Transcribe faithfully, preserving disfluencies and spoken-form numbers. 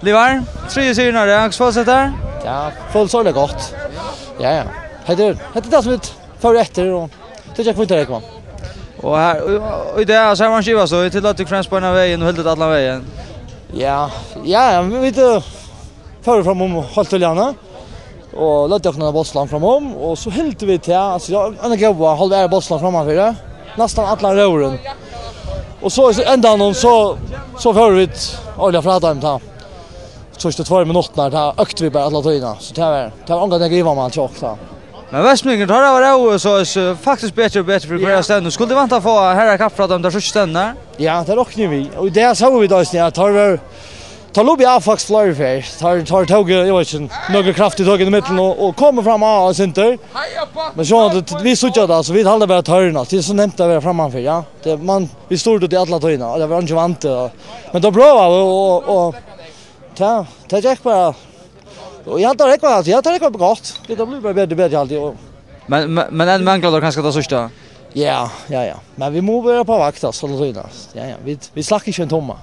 Livar, triði sigurin á rað, hvussu følist hetta? Ja, følist øgiliga gott. Ja, ja. Hetta er, hetta er tað sum vit fóru eftir, og tað gekk fínt at rógva. Og her, og, og í dag, so her var ein skiva, so tit løgdu tykkum fremst beinan vegin og hildu allan vegin. Ja, ja, ja, vit, vit, eh, fóru framum heilt tíðliga, og løgdu okkum eina bóltslang framum, og so hildu vit til, altso, ja, eina góða hálva aðru bóltslang frammanfyri, næstan allan róðurin. Og so í endanum, so, so fóru vit øgiliga frá teimum tá. Síðstu tveir minuttirnar, tá øktu vit bara alla tíðina. So tað var, tað var ongantíð at geva mann tjokk, tá. Men vestmanningar, teir hava róð, so er, eh, faktiskt betri og betri fyri hvørja stevnu. Skuldi vænta at fáa harðari kapp frá teimum, teir síðstu stevnurnar. Ja, tað rokni eg við. Og í dag sóu vit eisini, at teir var, teir lupu av faktiskt fleiri ferð. Teir, teir tóku, eg veit ikki, nøkur kraftig tøk inn í midten og, og komu fram á eitt sindur. Men so, vit síggja tað, so vit halda bara tørn, altso. Tað er so nemt at vera frammanfyri, ja. Tað, man, vit stúrdu út í alla tíðina, og tað var eingin vandi, og, men tað brávaði, og, og, og tað, tað gekk bara. Og eg haldi, tað rógvar, altso, ja, tað rógvar gott. Tað blívur bara betri og betri, haldi eg, og Men, men, men enn manglar tað kanska tað síðsta? Ja, ja, ja. Men vit mugu vera á vakt, altso, alla tíðina. Ja, ja. Vit, vit slakka ikki ein tumma.